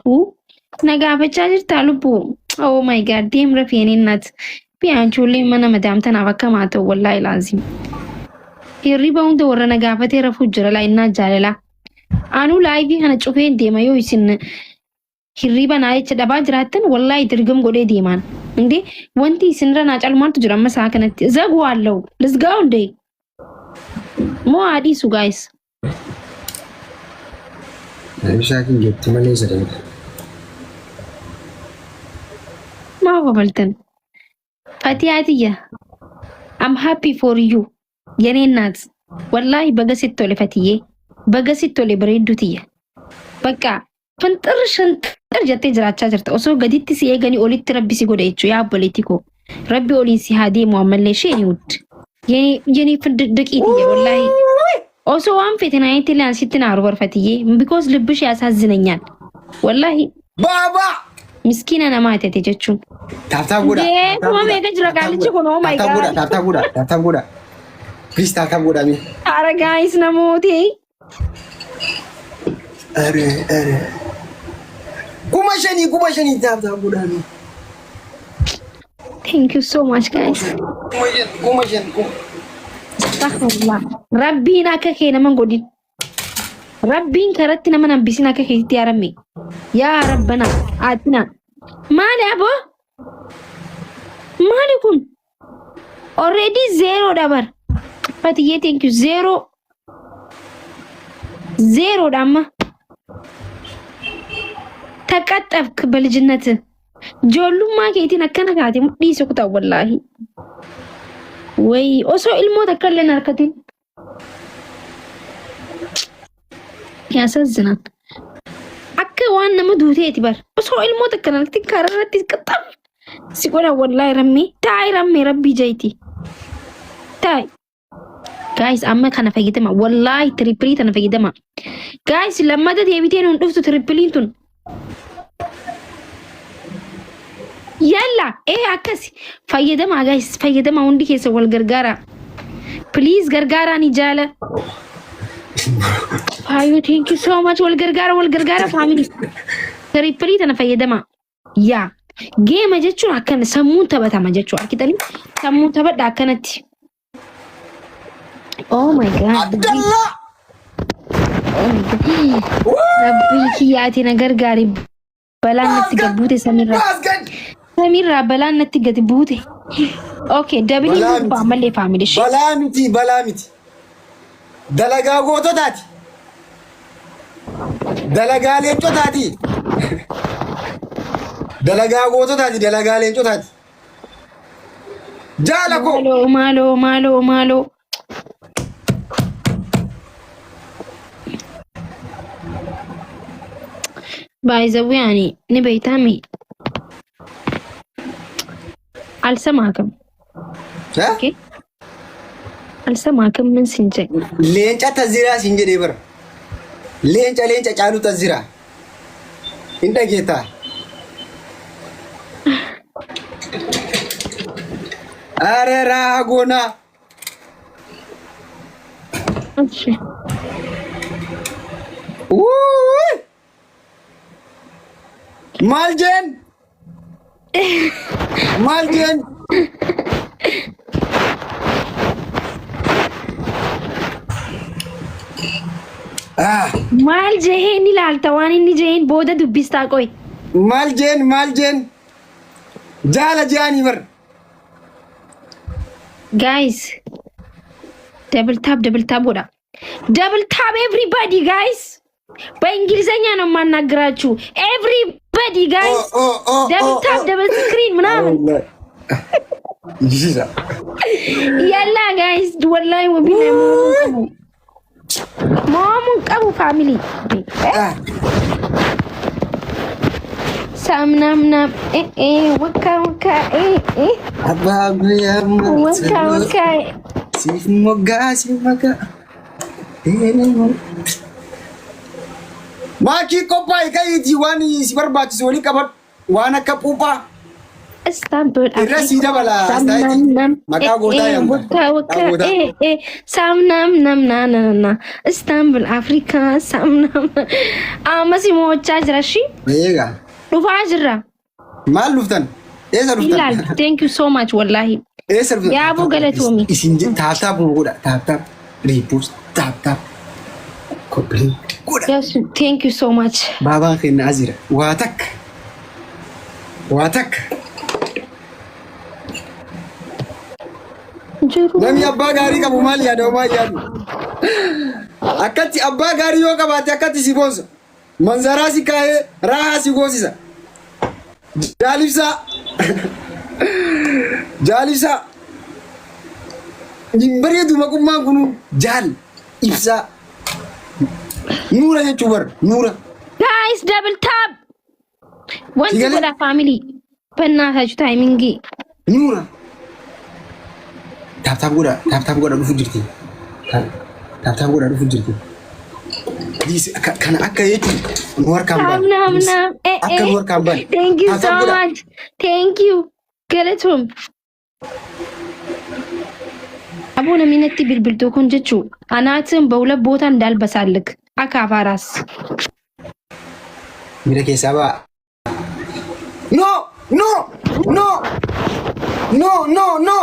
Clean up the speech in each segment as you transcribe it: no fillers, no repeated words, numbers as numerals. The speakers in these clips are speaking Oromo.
Rafuu na gaafachaa jirtaa lubbuu. Oh my god deem rafii ani nat. Biyyaanchoollee mana madaam tanaaf akka maa ta'u wallaahi laazim. Hirriba hunda warra na gaafatee rafuu jira laa innaa jaalalaa. Anuu laayivii kana cufeen deema yoo isin hirriba naa jecha dhabaa jiraattan wallaahi dirgam godhee deemaan. Indee wanti isinirra naa caalu maaltu jira amma sa'a kanatti zaguu allahu lizgaa hundee moo haa dhiisu guys. Ibsaa kin jetti malee sareedha. Maa babaltan? Fatiyaa tiyya. I'm happy for you. Yenee naat. Wallaahi baga sitti tole Fatiyyee. Baga sitti tole bareedduu tiyya. Bakka fanxir shanxir jettee jiraachaa jirta. Osoo gaditti si eeganii olitti rabbi si godha jechuudha yaa obboleettii koo. Rabbi oliin si haa deemu ammallee isheen wud. Yenee findiddiqii tiyya wallaahi. Osoo waan fete naa itti laan sitti naaru barfatiyyee. Because lubbish ያሳዝነኛል. Wallaahi Baaba! miskiina namaa tete jechuun. Tap tap godha. Dee, kuma meeqa jira qaalichi kun? Oh my Tap tap godha, God. tap tap godha, tap tap godha. Please tap tap godha mee. Ara guys namooti. Are are. 5000 5000 tap tap godha mee. Thank you so much guys. 5000 5000 kuma. Astaghfirullah. Rabbiin akka kee nama hin godhin. Rabbiin karatti nama hin hambisin akka keetitti yaa Rabbi. Yaa Rabbana aatina. Maali aboo? Maali kun? Already zero dha bar. Fatiyyee thank you zero. Zero dha amma. Taqaxxafk በልጅነት Ijoollummaa keetiin akkana taate mudhii si kutaa wallaahi. Wayi osoo ilmoo takka illee hin harkatin. Yaasazinan. Akka waan nama duuteeti bar. Osoo ilmoo takka hin harkatin karaa irratti qaxxaf si godha wallaahi rammee. Taa'i rammee rabbii jayti. Taa'i. Guys amma kana fayyadama. Wallaahi tirippilii tana fayyadama. Guys lammata deebitee nuun dhuftu tirippiliin tun. Yalla ee akkasi fayyadamaa guys fayyadamaa hundi keessa wal gargaaraa. Please gargaaraa ni jaala. Faayyoo thank you so much wal gargaara wal gargaara family. Tirippilii tana fayyadamaa. Yaa geema jechuun akkana sammuun taphatama jechuudha. Argitanii sammuun taphadha akkanatti. Oh my god. Abdallah! Oh my god. Rabbii kiyyaati na gargaari. Balaan natti gad buute samiirraa. Baasgan! Samiirraa balaan natti gad buute. Okay, dabilii Balaa nuuf miti. ammallee faamili ishee. Balaa miti, balaa miti. Dalagaa goototaati. Dalagaa leencotaati. Dalagaa goototaati, dalagaa leencotaati. Jaala koo. Maaloo maaloo maaloo maaloo. By the way ani ni beektaami. Alsamaakam. Eh? Okay. Alsamaakam min sin jedhe. Leenca taziraa siin jedhee bara. Leenca leenca caalu taziraa. Hin dhageettaa. Are raagoonaa. Ashi. Wuuy! Maal jeen? Maal jeen? Ah, Maal jeheen ilaalta waan inni jeheen booda dubbistaa qoy. maal jeen? Maal jeen? Jaala je'anii bar. Guys, double tap double tap godha. Double tap everybody guys. በእንግሊዘኛ ነው የማናግራችሁ። Everybody guys double tap double screen ምናምን Jijjiirra. Yalla guys wallahi wabii mo'amuu qabu family ሳምናምናም ወካ ወካ Abbaa guyyaa ወካ ወካ Siif moggaa siif maqaa. Maakii qophaa'e ka'iitii waan si barbaachisu walii qabadhu. Waan akka puuphaa. Istanbul Irra sii dabala astaayitii. Maqaa gootaa yaamta. Maqaa gootaa. Samnam nam na na na Istanbul Afrikaa samnam ammas mo'achaa jira shi Eegaa. dhufaa jirra. Maal dhuftan? Eessa dhuftan? Ilaal, thank you so much wallahi. Eessa dhuftan? Yaaboo galatoomi. Isin tap tap godha. Tap tap. Repost tap tap. Copy link godha. Yes, thank you so much. Baabaan keenya as jira. Waa takka. Waa takka. Jiru. Namni abbaa gaarii qabu maal yaada homaa hin yaadu. Akkatti abbaa gaarii yoo qabaatte akkatti si boonsa. Manzaraa si kaa'ee raahaa si goosisa. Jaalibsaa. Jaalibsaa. Hin bareedu maqummaan kunu jaal ibsaa. Nuura jechuu bar nuura. Guys, double tap. Wanti Sigalee? godha family. Bannaa timing. Nuura. Tap tap godha tap tap godha dhufu jirti. Tap tap godha dhufu jirti. Please kana akka jechuun nu harkaan Nam baane. nam nam. Eh Akka nu eh. harkaan baane. Thank you Tap so tap godha. much. Thank you. Galatoom. Aboo namni natti bilbiltuu kun jechuu anaatiin bawla bootaan daalbasaallik akka afaaraas. Mira keessaa ba'a. No! No! No! No! No! No!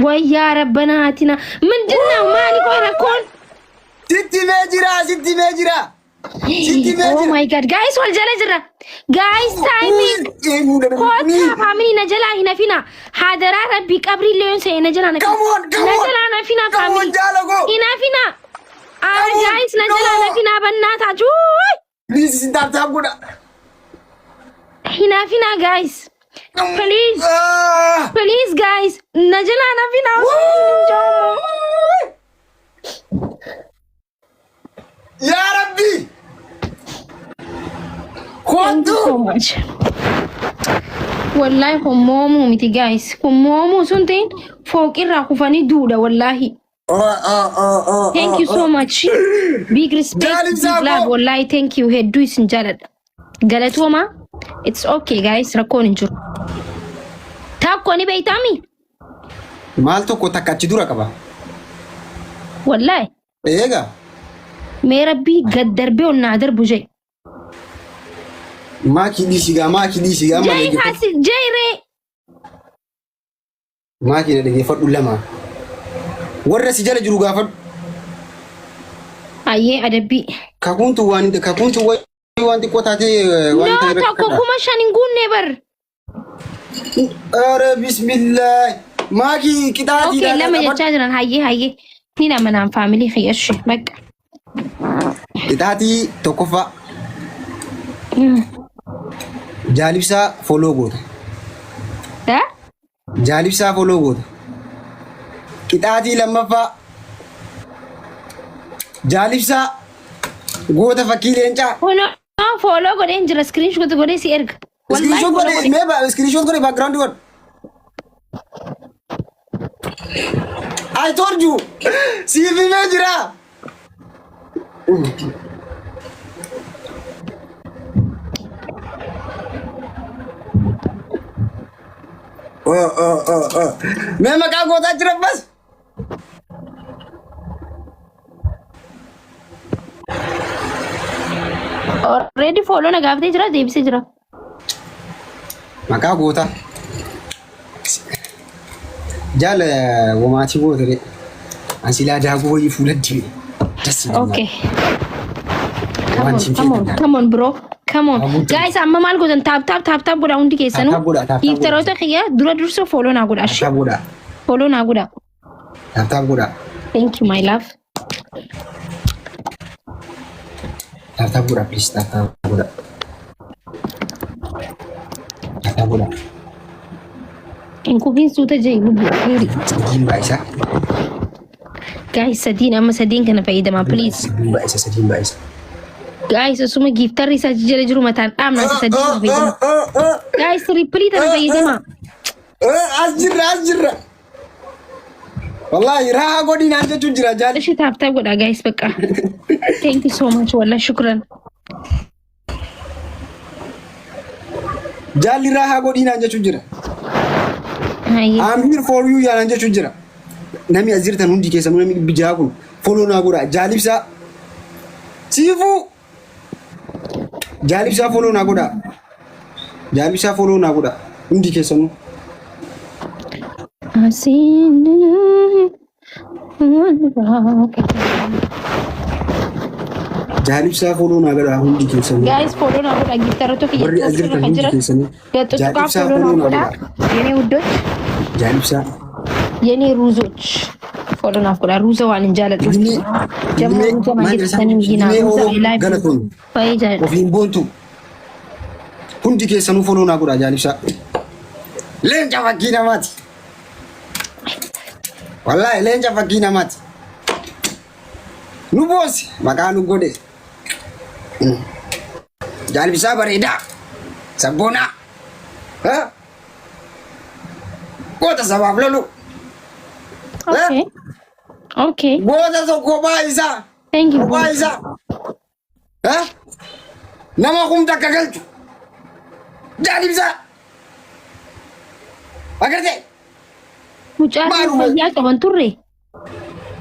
Wayyaa rabbanaatina ምንድን ነው maali ቆይ rakkoon? Sitti mee jira! Sitti mee jira! Sitti mee Oh jira! my God, guys, wal jala jirra, guys, timing. Koottaa family, na jalaa hin hafina, hadaraa rabbii, qabrii illee yoon se'e na jalaa hin hafina. Come on! Come Na on! jalaa hin hafina. Come on, Family, jaala koo! hin hafina. Ara Come on! guys, na jalaa hin No! hafina, bannaataa Please isin tap tap godha. hin hafina, guys, please. Ah! Please guys, na jalaa hin hafina osoo hin joomo. Yaa Rabbi! Thank you Kottu! so much. Wallahi kun moomuu miti guys. Kun moomuu sun ta'in fooqirraa kufanii duudha wallahi. Oh, oh, oh, oh, Thank you so much. Big respect, Jaalib big love. Saakoo! Wallahi thank you. Hedduu isin jaaladha. Galatooma. It's okay guys. Rakkoon hin jiru. Takko ni beeytaami? Maal tokko takka achi dura qaba. Wallahi. Eegaa. Mee rabbii gad darbee ol naa darbu jee. Maakii dhiisii gaa maakii dhiisii gaa amma Jee dhaggeeffadhu. kaasi jee ree. Maakii na dhaggeeffadhu lama. Warra si jala jiru gaafadhu. Ayyee adabbii. Kakuuntu waan kakuuntu waan xiqqoo taatee waan No, ta'e tokko 5,000 hin guunne bar. ኧረ ቢስሚላህ maakii Okay, qixaatiidha lama jechaa jiran, hayyee hayyee. Ni nama naan family kiyyashi. Bakka. Qixaatii tokkoffaa jaalibsaa follow goota. Eh? Jaalibsaa follow goota. Qixaatii lammaffaa jaalibsaa goota fakkii leencaa. Follow follow godheen jira, screenshot godhee si erga. Wallahi Screenshot follow godhe godhe. mee screenshot godhe background godhe. I told you siif himee jira. Oh, oh, oh, oh. Mee maqaa gootaa jira bas. Already follow na gaafatee jira, deebisee jira. Maqaa gootaa. Jaala womaatii goota re. Ani silaa daakuu wayii fuula dibe. Das Okay. Come Waan on, isin come on, feetan. come on bro. Come on. Abuutu. Guys, amma maal gootan? Tap tap tap tap godha hundi keessanuu. Tap tap godha, tap tap godha. Gifteroota kiyya dura dursa follow naa godha. Tap tap godha. Follow naa godha. Tap tap godha. Thank you, my love. Tap tap godha please, tap tap godha. Tap tap godha. Hin kufiin, suuta jee lubbu. Sadiin baay'isa. Guys, sadiin amma sadiin kana fayyadamaa please. Sadiin baay'isa, sadiin baay'isa. Guys, osuma giftarri isaa jala jiru mataan dhaabna isa sadiin kana fayyadamaa. Guys, triple tana fayyadamaa. As jirra, as jirra. Wallahi raahaa godhii naan jechuun jira jaali. Ishi tap tap godha guys, bakka. Thank you so much wallah, shukran. Jaalli raahaa godhiinaan jechuun jira. Hayyee. I'm here for you yaanaan jechuun jira. Namni as jirtan hundi keessanuu namni 600 kun follow naa godhaa. Jaalibsaa. Siifuu. Jaalibsaa follow naa godhaa. Jaalibsaa follow naa godhaa. Hundi keessanuu. Asiin. Jaalibsaa follow naa godhaa hundi keessanuu. Guys, follow naa godhaa giftara tokko Warri as jirtan kan hundi jiran keessanuu. ገጥጡቃ Jaalibsaa follow follow naa naa godhaa godhaa. የኔ ውዶች Jaalibsaa. የኔ ሩዞች follow naaf godhaa ruuza waan hin jaaladhuuf Ilmi ደግሞ ilmee ruuza maal jedha mageessanii hinaa ilmee ruuza Oromoo I like galatoon baay'ee jaaladha. ofiin boontu. Hundi keessanuu follow naa godhaa jaalibsaa. Leenca fakkii namaati. Wallaahi leenca fakkii namaati. Nu boose maqaa nu godhe. Jaalibsaa bareedaa. Sabboonaa. Ha? Goota sabaaf lolu. Okay. Goota tokko kophaa isaa. Thank you. Kophaa isaa. Ha? Nama kumta akka galchu. Jaalibsaa. Agartee? Mucaa Maaluma? fayyaa qaban turre.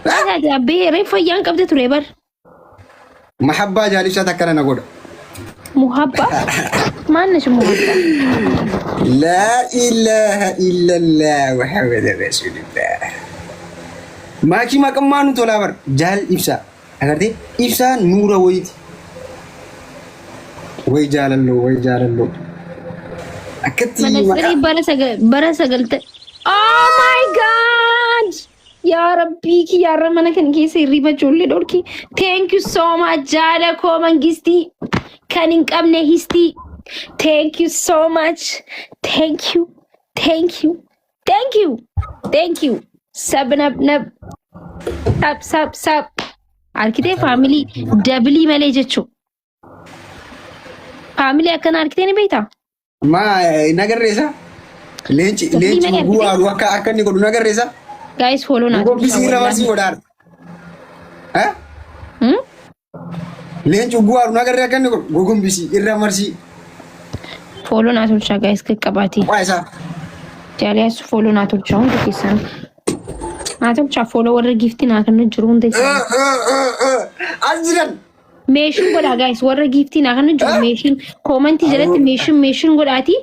Ha? Abbee reef fayyaan qabde ture bar. Mahabbaa jaalibsaa takkana na godha. Muhabba. Maannash muhabba? لا إله إلا الله محمد رسول الله. Maakii maqammaa nu tolaa bar jaal ibsaa. Agartee ibsaan nuura wayiiti. Way jaalalloo way jaalalloo. Akkatti Manatsirii maqaa bara sagalta. Oh my God! Yaa Rabbii kiyyaarra mana kana keessa hirriba ijoollee dhorki. Thank you so much jaala koo mangistii kan hin qabne histii. Thank you so much. Thank you. Thank you. Thank you. Thank you. Sab nab nab. Sab sab sab. Arkitee family double malee jechuu. Family akkana arkitee ni beektaa? Maa nagarreessa? Leenci leenci malee guguu aaru akka akka inni godhu nagarreessa? Guys, follow naa Gombisii irra marsii godhaar. Eh? Hmm? Leenci guguu aaru nagarree akka inni godhu gogombisii irra marsii. Follow naa tolchaa guys qaqqabaatii. Waa isaa. Jaaliyaas follow naa tolchaa hundi keessan. Naa tolchaa follow warra giftii naa kennu jiru hundi isaanii. As jiran. Meeshuun godhaa guys warra giftii naa kennu jiru meeshuun commentii jalatti meeshuun meeshuun godhaatii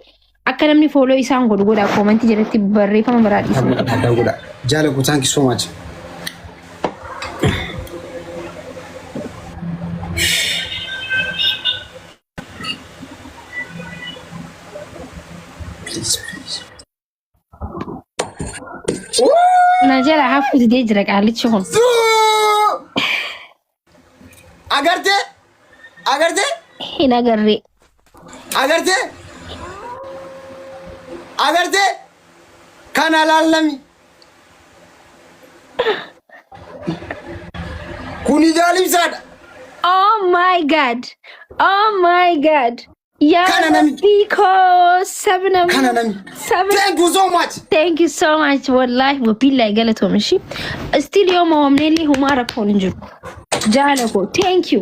akka namni follow isaan godhu godhaa commentii jalatti barreeffama biraa dhiisa. Godha. Jaala koo thank you so much. Please, please. Na jala hafuu didee jira qaalichi kun. Agartee? Agartee? Hin agarree. Agartee? Agartee? Kana laallami. Kuni jaalimsaadha. Oh my God. Oh my God. Yaa Kana namichi. Rabbii koo sabna Kana nami. sabna Thank you so much. Thank you so much. Wallahi wabillahi galatoom ishii. Still yoo mo'amnellee humaa rakkoon hin jiru. Jaala koo thank you.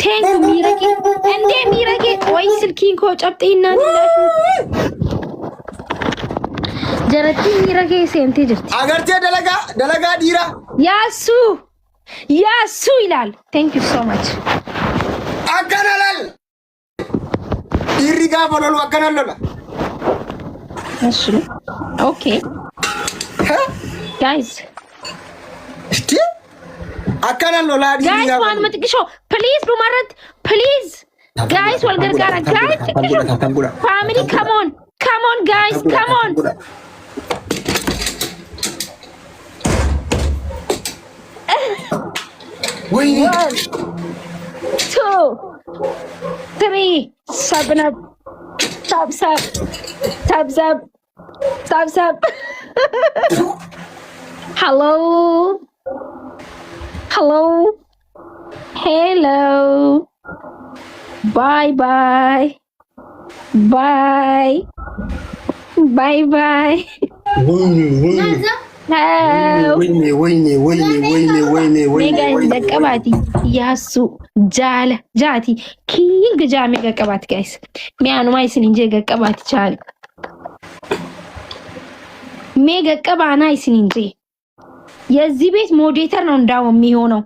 Thank you miira kee. Indee miira kee wayi silkiin koo cabxee innaan Jarattiin miira kee seentee jirti. Agartee dalagaa dalagaa dhiiraa. Yaasuu Yaasuu ilaal. Thank you so much. Akkana laal. Dhiirri gaafa lolu akkana lola. Eshi. Okay. Guys. Itti akkana lolaa dhiirri Guys gaafa waanuma xiqqishoo please dhumarratti please guys wal gargaara guys xiqqishoo family come on come on guys come on. Wayne. One, two, three, seven up, tap, tap, tap, tap, tap, tap. Hello, hello, hello. Bye, bye, bye, bye, bye. Wayne, wayne. ወይኔ ወይኔ ወይኔ ወይኔ ወይኔ Mee ወይኔ guys ወይኔ። qaqqabaati yaassu jaala jaati king jaamee qaqqabaati guys. Mee anumaa isin hin jee qaqqabaati jaala. Mee qaqqabaanaa isin hin jee. የዚህ ቤት moderator ነው እንዳው የሚሆነው።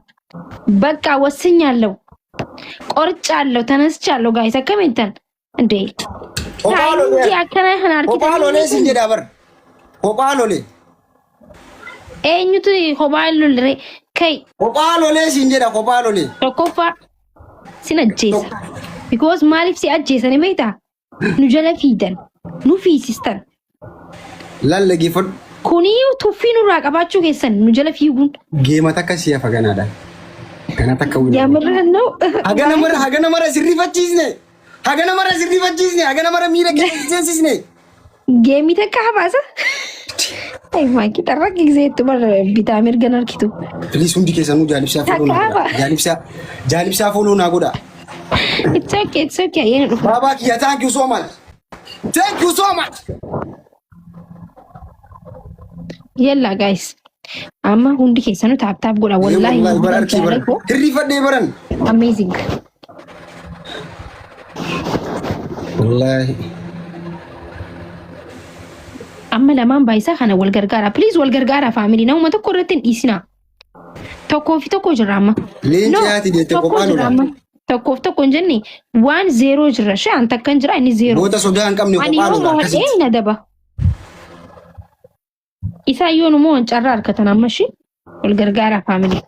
በቃ ወስኛለሁ፣ ቆርጫለሁ፣ ተነስቻለሁ። Guys, akkamitti እንዴ እንጂ akkana kana Kophaa lolee argitanii sin jedha bar. Kophaa lolee. Eenyutu kophaa lolere kai? Kophaa lolee sin jedha, kophaa lolee. Tokkoffaa sin ajjeesa. Because maaliif si ajjeesani beektaa? Nu jala fiidan, nu fiisistan. Lallaggeeffadhu. Kunii tuffii nurraa qabaachuu keessan nu jala fiiguun. Geema takka si hafa ganaadha. Gana takka wina. የምርህን ነው? Hagana mara, hagana mara sirrifachiisne. Hagana mara sirrifachiisne. Hagana mara miira keessa seensisne. Game takka hafaasa. Ay maaki xarra gizeettu bar bitaa mirgan argitu. Please, hundi keessanuu jaalibsaa follow naa godha. Jaalibsaa, jaalibsaa follow naa godha. It's okay, it's okay. Yeen dhufa. Baabaa kiyya, thank you so much. Thank you so much. Yalla guys. Amma hundi keessanuu tap tap godha. Wallahi Wallahi bara arkii bara. Hirrifadhee baran. Amazing. Wallahi. Amma lamaan baayisaa kana wal gargaara. Please wal gargaara family. Namuma tokko irratti hin dhiisinaa. Tokkoo fi tokko jira amma. Leenci haati jette Tokko kophaa jira lola. amma. Tokkoof tokko hin jenne, 1-0 jira. Shan takkan jira, inni 0. Goota sodaa hin qabne Ani kophaa yoo lola mo'adhee akkasitti. na daba. Isaa yoo nu mo'an carraa harkatan amma shi wal gargaara family.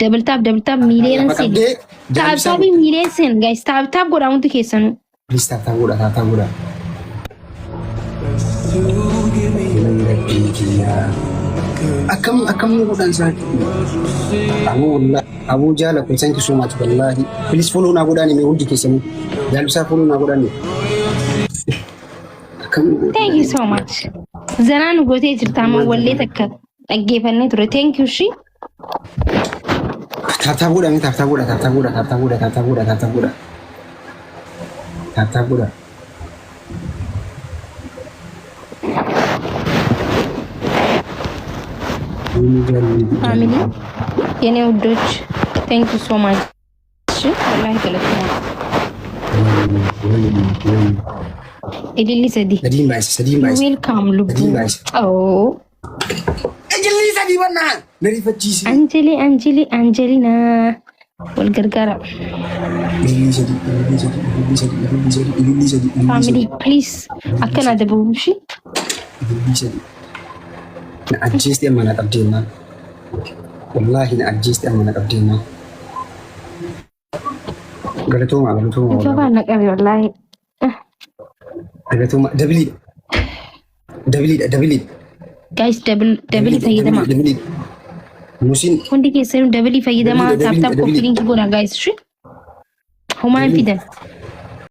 Double tap, double tap miiliyoona Lafa seen. qabdee jaalibsaa. Tap tapii miiliyoona seen guys, tap tap godhaa hundi keessanuu. Please, tap tap godha, tap tap godha. Rabbii kiyyaa. Akkam akkam nu godhan isaa. Abuu wallahi, abuu jaala kun, thank you so much wallahi. Please, follow naa godhaan mee hundi keessanuu. Jaalibsaa follow naa godhaan. Akkam nu godhan. Thank you so much. Zanaa nu gootee jirta amma wallee takka dhaggeeffannee ture. Thank you shi. Tap tap godhaa mee, tap tap godha, tap tap godha, tap tap godha, tap tap godha, tap tap godha. Tap tap godha. Family የኔ ውዶች, thank you so much. Wallahi galatoomaa. Ililli sadi. Sadiin baay'isa, sadiin baay'isa. Welcome lubbu. Sadiin baay'isa. Oh. Ilillii sadii bannaa. Na rifachiisi. Anjeli, Anjeli, Anjelina. Wal gargaara. Ilillii sadii, ilillii sadii, ilillii sadii, ilillii sadii, ilillii sadii, ilillii Family sadii. Please akkana dabaluushi. Ilillii sadii. Na ajjeesti amma, na qabdee jennaan. Wallaahi na ajjeesti amma, na qabdee jennaan. Galatooma, galatooma. Jabaa na qabe wallaahi. Galatooma, doubleiidha. Doubleiidha, doubleiidha. Guys, double double fayyadamaa. Doubleiidha. Musiin Hundi keessanuu double fayyadamaa, Double, tap tap double. Copy link godhaa guys. Shi. Homaa hin fidan.